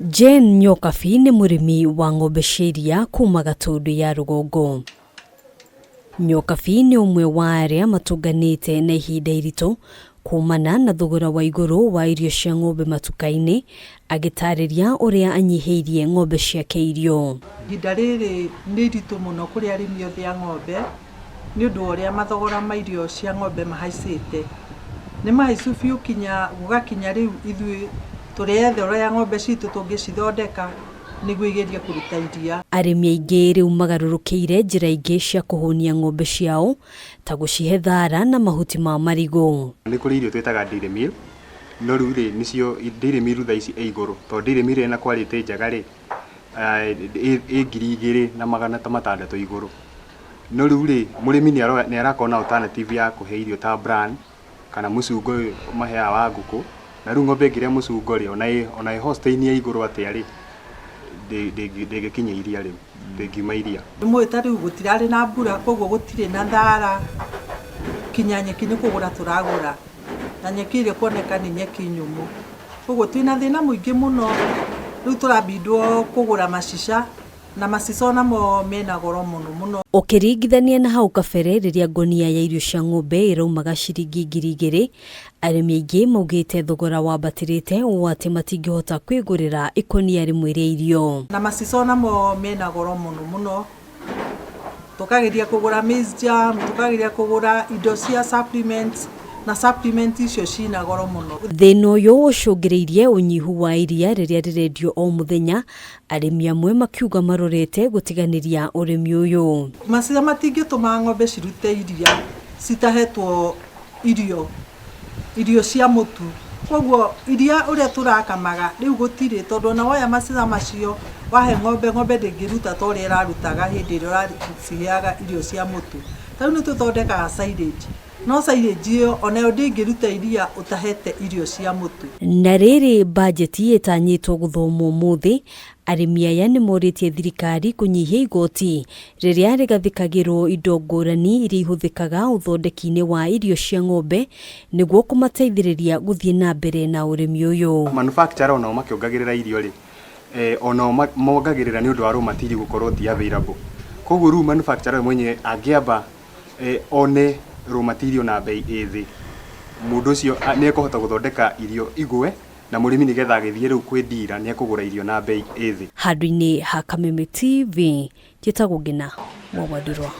Jane Nyokabi nĩ mũrĩmi wa ng'ombe cia iria kuma Gatũndũ ya rũgongo. Nyokabi nĩ ũmwe wa arĩa matũnganĩte na ihinda iritũ kumana na thogora wa igũrũ wa irio cia ng'ombe matuka-inĩ, agĩtarĩria ũrĩa anyihĩirie ng'ombe ciake irio. Ihinda rĩrĩ nĩ iritũ mũno kũrĩ arĩmi othe a ng'ombe nĩ ũndũ wa ũrĩa mathogora ma irio cia ng'ombe mahaicĩte. Nĩ mahaicu biũ kinya gũgakinya rĩu ithuĩ tũretha ũrĩa ng'ombe citũ tũngĩcithondeka nĩguo igerie kũruta iria. Arĩmi aingĩ rĩu magarũrũkĩire njĩra ingĩ cia kũhũnia ng'ombe ciao ta gũcihe thara na mahuti ma marigũ. Nĩ kũrĩ irio twĩtaga dairy meal, no rĩu rĩ nĩcio dairy meal thaa ici ĩ igũrũ tondũ dairy meal ĩna quality njega rĩ ĩ 2600 igũrũ. No rĩu rĩ mũrĩmi nĩ arakorwo na alternative ya kũhe irio ta bran kana mũcungo ũyũ maheaga wa ngũkũ, na rĩu ng'ombe ĩngĩrĩa mũcungo rĩ ona ĩ Holstein ya igũrũ atĩa rĩ ndĩngĩkinya iria rĩu, ndĩngiuma iria. Nĩ ta rĩu gũtirarĩ na mbura koguo gũtirĩ na thara, kinya nyeki nĩ kũgũra tũragũra, na nyeki ĩrĩa ĩkuoneka nĩ nyeki nyũmũ. Koguo twĩna thĩna mũingĩ mũno, rĩu tũrabindwo kũgũra macica, na macica onamo mena goro mũno mũno. Ũkĩringithania na hau kabere rĩrĩa ngonia ya irio cia ng'ombe ĩraumaga ciringi 2000, arĩmi aingĩ maugĩte thogora wambatĩrĩte ũũ atĩ matingĩhota kwĩgũrĩra ikũnia rĩmwe rĩa irio. Na macica onamo mena goro mũno mũno, tũkageria kũgũra maize jam, tũkageria kũgũra indo cia supplements, na supplement icio cina goro mũno. Thĩna ũyũ ũcũngĩrĩirie ũnyihu wa iria rĩrĩa rĩrendio o mũthenya, arĩmi amwe makiuga marorete gũtiganĩria ũrĩmi ũyũ. Macica matingĩtũma ng'ombe cirute iria citahetwo irio, irio cia mũtu. Koguo iria ũrĩa tũrakamaga rĩu gũtirĩ, tondũ ona woya macica macio wahe ng'ombe, ng'ombe ndĩngĩruta ta ũrĩa ĩrarutaga hĩndĩ ĩrĩa ũraciheaga irio cia mũtu. Ta rĩu nĩ tũthondekaga silage, no silage ĩyo onayo ndĩngĩruta iria ũtahete irio cia mũtu. Na rĩrĩ bajeti ĩtanyĩtwo gũthomwo ũmũthĩ, arĩmi aya nĩ morĩtie thirikari kũnyihia igoti rĩrĩa rĩgathĩkagĩrwo indo ngũrani iria ihũthĩkaga ũthondeki-inĩ wa irio cia ng'ombe nĩguo kũmateithĩrĩria gũthiĩ na mbere na ũrĩmi ũyũ. Manufacturer onao makĩongagĩrĩra irio rĩ, onao mongagĩrĩra nĩ ũndũ wa raw material gũkorwo ti available. Koguo rĩu manufacturer we mwenyewe angĩamba one raw material na bei ĩ thĩ, mũndũ ũcio nĩ ekũhota gũthondeka irio igwe na mũrĩmi nĩgetha agĩthiĩ rĩu kwĩ dealer nĩ ekũgũra irio na bei ĩ thĩ. Handũ-inĩ ha Kameme TV, njĩtagwo Ngina wa Wandirwa.